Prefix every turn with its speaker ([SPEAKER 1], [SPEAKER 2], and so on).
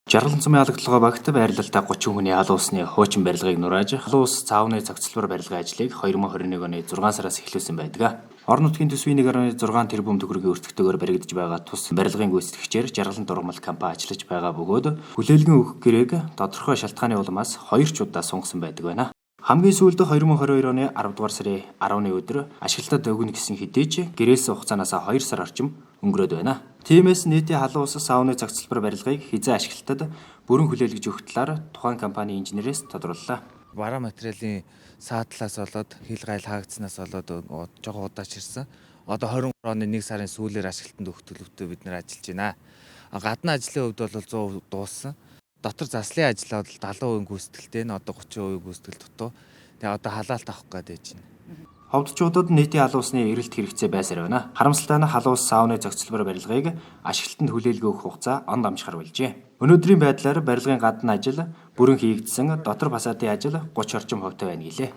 [SPEAKER 1] Жаргалан сумын Алгадлагой багт байрлалтай 30 хүний алуун усны хуучин барилгыг нурааж, халуун ус цаавны зохицлбор барилгын ажлыг 2021 оны 6 сараас эхлүүлсэн байдаг. Орон нутгийн төсвийн 1.6 тэрбум төгрөгийн өртөгтэйгээр баригдаж байгаа тус барилгын гүйцэтгэгчээр Жаргалан дургамал компани ажиллаж байгаа бөгөөд хүлээлгэн өгөх гэрээг тодорхой шалтгааны улмаас 2 ч удаа сунгасан байдаг байна. Хамгийн сүүлд 2022 оны 10 дугаар сарын 10-ны өдөр ашиглалтад өгнө гэсэн хэдий ч гэрээлсэн хугацаанаас 2 сар орчим өнгөрөөд байна. Тиймээс нийтийн халуун ус сауны зохицлбор барилгыг хэзээ ашиглалтад бүрэн хүлээлгэж өгөх талаар тухайн компани инженерээс тодрууллаа.
[SPEAKER 2] Бараа материалын саадлаас болоод хил гайл хаагдсанаас болоод жоохон удааширсан. Одоо 23 оны 1 сарын сүүлээр ашиглалтанд өгөх төлөвтэй бид нар ажиллаж байна. Гадна ажлын хувьд бол 100% дууссан. Дотор заслын ажил бол 70% гүйцэтгэлтэй нь одоо 30% гүйцэтгэл дутуу. Тэгээ одоо халаалт авах гээд байж байна.
[SPEAKER 1] Ховдчуудад нийтийн халуун усны эрэлт хэрэгцээ байсаар байна. Харамсалтай нь халуун ус сауны зохицлбор барилгыг ашиглалтанд хүлээлгэн өгөх хугацаа он дамжихар болжээ. Өнөөдрийн байдлаар барилгын гадна ажил бүрэн хийгдсэн, дотор фасадын ажил 30 орчим хувьтай байна гэлээ.